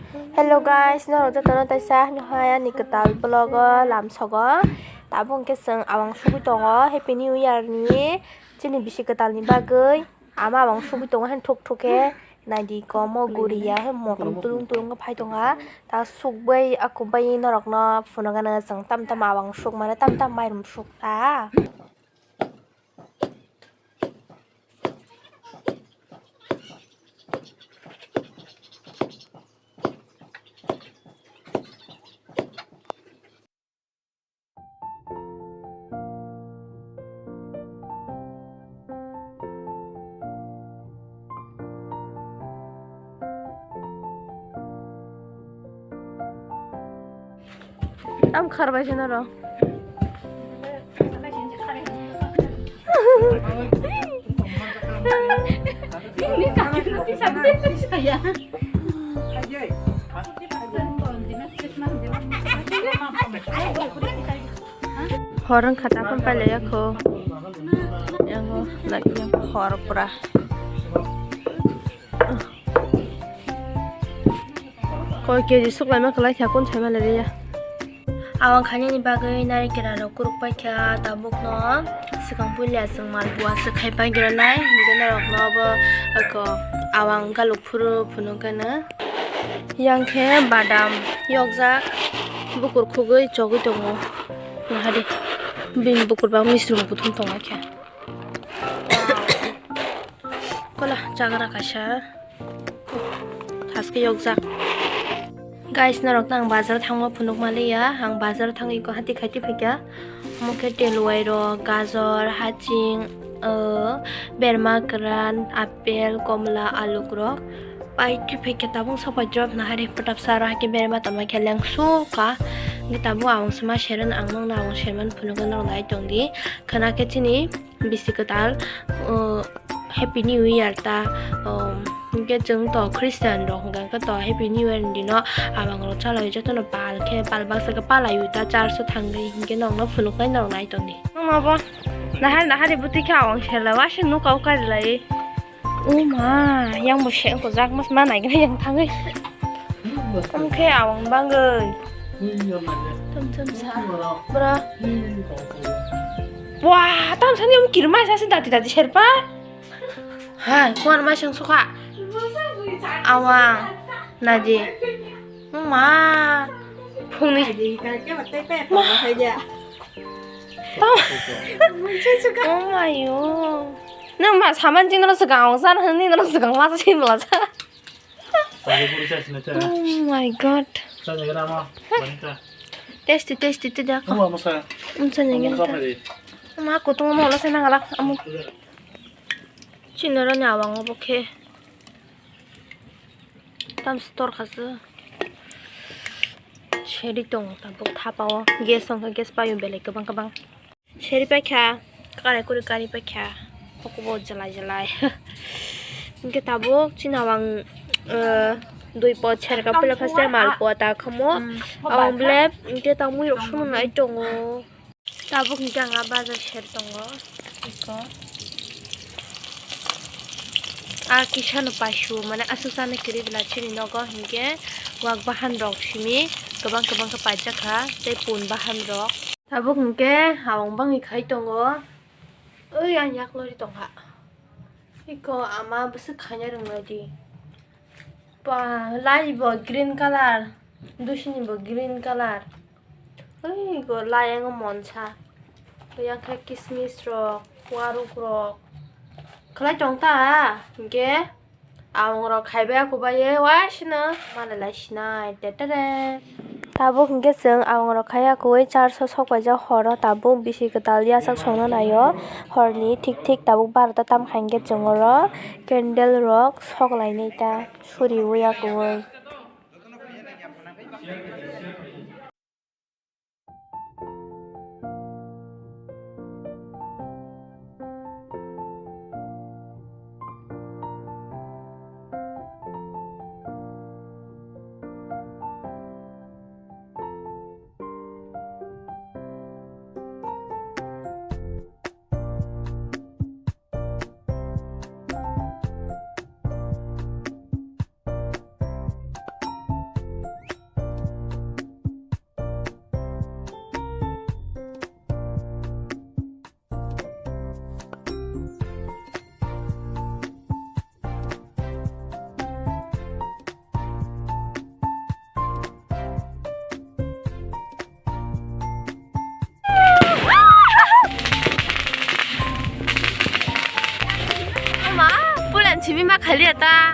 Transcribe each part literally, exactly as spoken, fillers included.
Hello guys, norok jotono taisa hwnwi hai ani kwtal vlog o lamsogo. Tabuk hwnkhe chwng awang sugwi tongo Happy New Year ni chini bisi kwtal ni bagwi. Ama awang sugwi tongo hwn thuk thuk khe. Naidi komo guriya hwn motom tulung tulung khe phai tonga. Ta sukbai akubaiwi norokno phunukgana chwng tam tam awang sukmano tam tam mairum sukta. Tam kharbai se noro. Hor wngkha ta phone pailaiya kho. Yango lai yang hor pura. Koi K G suklaima kwlai kha, kun saima lariya. Awang khainani bagwi narikera rok kuruk paikha, tabukno swkang puila chwng malpua swk khai paigra nai, hwnkhe norokno bo eko awang galuk phuru phunukgana. Yang khe badam yokjak, bukur khugwi chogwi tongo. Nahadi bini bukur bang misrung buthum tongo khe. Kola chagra kaisa thaske yokjak. Guys, norok tang bazar thangma phunuk maliya, ang bazar thangwi ko hati khaiti phaikha. Omo khe telwai rok, gajor, haching, uh, berma kwran, apple, komla, aluk rok. Pai twi phaikha tabuk sopai drop na hari pwtap saro hakhe berma tongma khe lengsu ka. Ni tabuk ang sema seren ang nokna ang serman phunuk norok nai tongdi. Khana khe chini bisi kwtal, uh, Happy New Year ta, um, hwnkhe chwng to Christian rok hwnkha khe to Happy New Year ni dino abang rok chalai jotono pal khe pal baksa khe palai ta church o thangwi hwnkhe nokno phunuknai norok nai tongdi. Nokno bo nahar nahar bwtwi khe awang serla wasing nukha o karilai. O ma, yang bo se wngkha jak mas ma nai gwnai yang thangwi. Tamo khe awang bangwi. Tam tam sa. Bra. Wah, tam sani um kirmai sa si dati dati serpa. Hai, kuan mai seng suka. Awang. Naji. Ma. Phungni. Tam. Oh my god. Nang ma saman jin nang segang awang san hani nang segang masa sin bela sa. Oh my god. Tasty, tasty, tidak. Unsa nyengin ta. Ma kutung mo la sana ngala amu. Chinoro ni awang obo khe. Tam store khase. Seri tong tabuk thapa o. Gas tong khe gas payo belai kwbang kwbang. Seri paikha, karai kuri kari paikha, hokubo jalai jalai. Hingke tabuk chini awang, eh, dui pot serka pila phaste mal pua ta khamo. Awang ble, hingke tamui rok sunu nai tongo. Tabuk hingke ang a bazar ser tongo. Iko. A kisa no paisu, mane aswk sana kwrwi bwla chini nogo hingke wak bahan rok simi kwbang kwbang khe paijak kha tei pun bahan rok. Tabuk hwnkhe awang bangwi khai tongo. Oi, ang yaklori tongkha. Iko ama bwswk khaina rwnglaidi. Ba, lai bo green colour, dusini bo green colour. Oi, iko lai ang monsa. Yang khe kismis rok, waruk rok. Khlai tongta, hwnkhe. Awang rok khaibai aku bai ye waisino malai lai sinai tetere. Tabuk hwnkhe chwng awang rok khai aku ui church o sok paijak horo tabuk bisi kwtal yachak songna naio horni thik thik tabuk barota tam kha hwnkhe chwng oro candle rok sok lainai ta suri ui aku ui. Thaliya ta.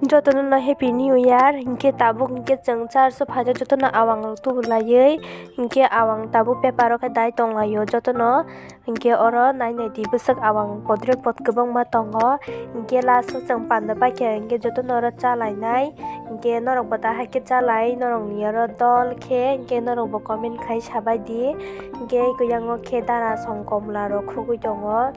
Jotono no Happy New Year. Hinkhe tabuk hinkhe chwng church o phaijak, jotono awang rok tubu laiwi, hinkhe awang tabuk paper o khe dai tonglaio jotono. Hinkhe oro nai nai di, bwswk awang podre pod kwbangma tongo. Hinkhe last o chwng panda paikha, hinkhe jotono oro cha lainai. Hinkhe norok bo da hai khe cha lai, norok ni oro dol khe, hinkhe norok bo comment khai sabai di. Hinkhe kwyango khe dara song komla rok khugui tongo.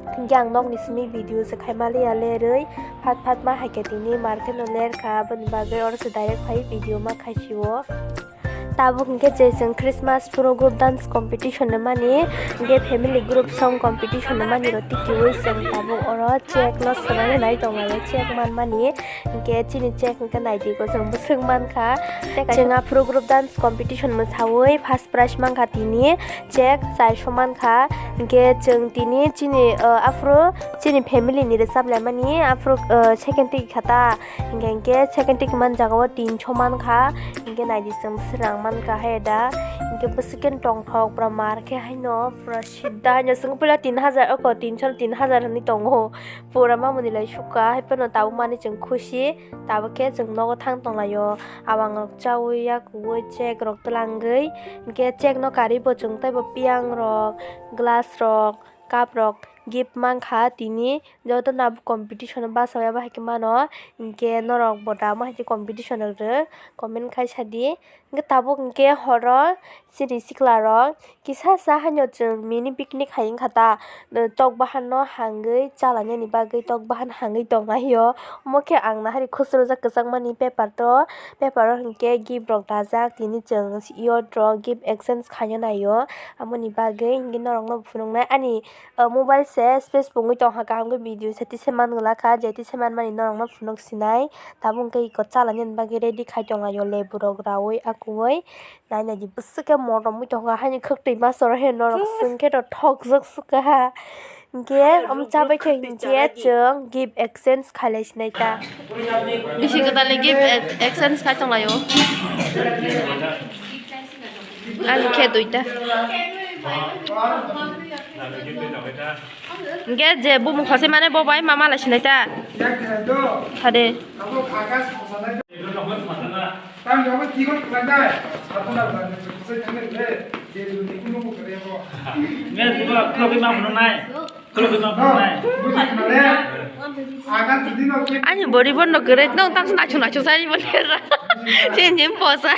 Hinkhe ang nokni simi video se khai maliya lerwi, phat phat ma hai khe tini market no ler kha, aboni bagwi oro se direct phai video ma khai sio. Tabuk hinkhe je chwng Christmas pro group dance competition no mani, hinkhe family group song competition no mani rw tikiui chwng tabuk oro check no swrwngwi nai tonglaio, check man mani. Hinkhe chini check hinkhe nai di ko chwng bwswk man kha. Chwng aphuru group dance competition mwsaui first prize man kha tini check charso man kha. Hinkhe chwng tini chini, uh, aphuru chini family ni rwchap laimani aphuru, uh, second twi kha ta. Hinkhe, hinkhe second twi man jaga o tinso man kha. Hinkhe nai di chwng bwswk rang man kha hai da. Hinkhe bwswk khe tongthok pura mar khe haino pura sidda haino chwng puila tin hajar oko tinso tin hajar hinwi tongo. Pura mamoni lai sukha hai phano tabuk mani chwng khusi. Tabuk khe chwng nogo thang tonglaio. Awang rok chaui yakuui check rok twlangwi. Hinkhe check no karwi bo chwng teibo piyang rok, glass rok, cup rok gift man kha tini. Jotono abo competition o bachai abo hai khe mano. Hinkhe norok bo da omo hai khe competition rok rw comment khai sa di. Hinkhe tabuk hinkhe horo chini sikla rok kisa sa haino chwng mini picnic hai wngkha ta, tok bahan no hangwi cha lainani bagwi tok bahan hangwi tong laio. Omo khe ang nahari khusrwjak kwchangmani paper to, paper o hinkhe gift rok dajak tini chwng youth rok gift exchange khaina naio. Amoni bagwi hinkhe norok no phunuknai ani, uh, mobile se space pungwi tongkha kaham khe video se tisa man glak kha, je tisa man mani norok no phunuk sinai. Tabuk hinkhe eko cha lainani bagwi ready khai tonglaio lebu rok raui akuui. Nai nai di bwswk khe motom wng tongkha haini khwktwi masa rok he norok swng khe rw thokjak swk kha. Hinkhe omo chabai khe hinkhe chwng gift exchange khailai sinai ta. Bisi kwtal ni gift ex-, exchange khai tonglaio. Ani khe duita. Hinkhe je bumung khosoi mane bo bai ma malai sinai ta. Sade. Ani body bondo kwrwi no tang nachu nachu sari bo lera. Chin jim posa.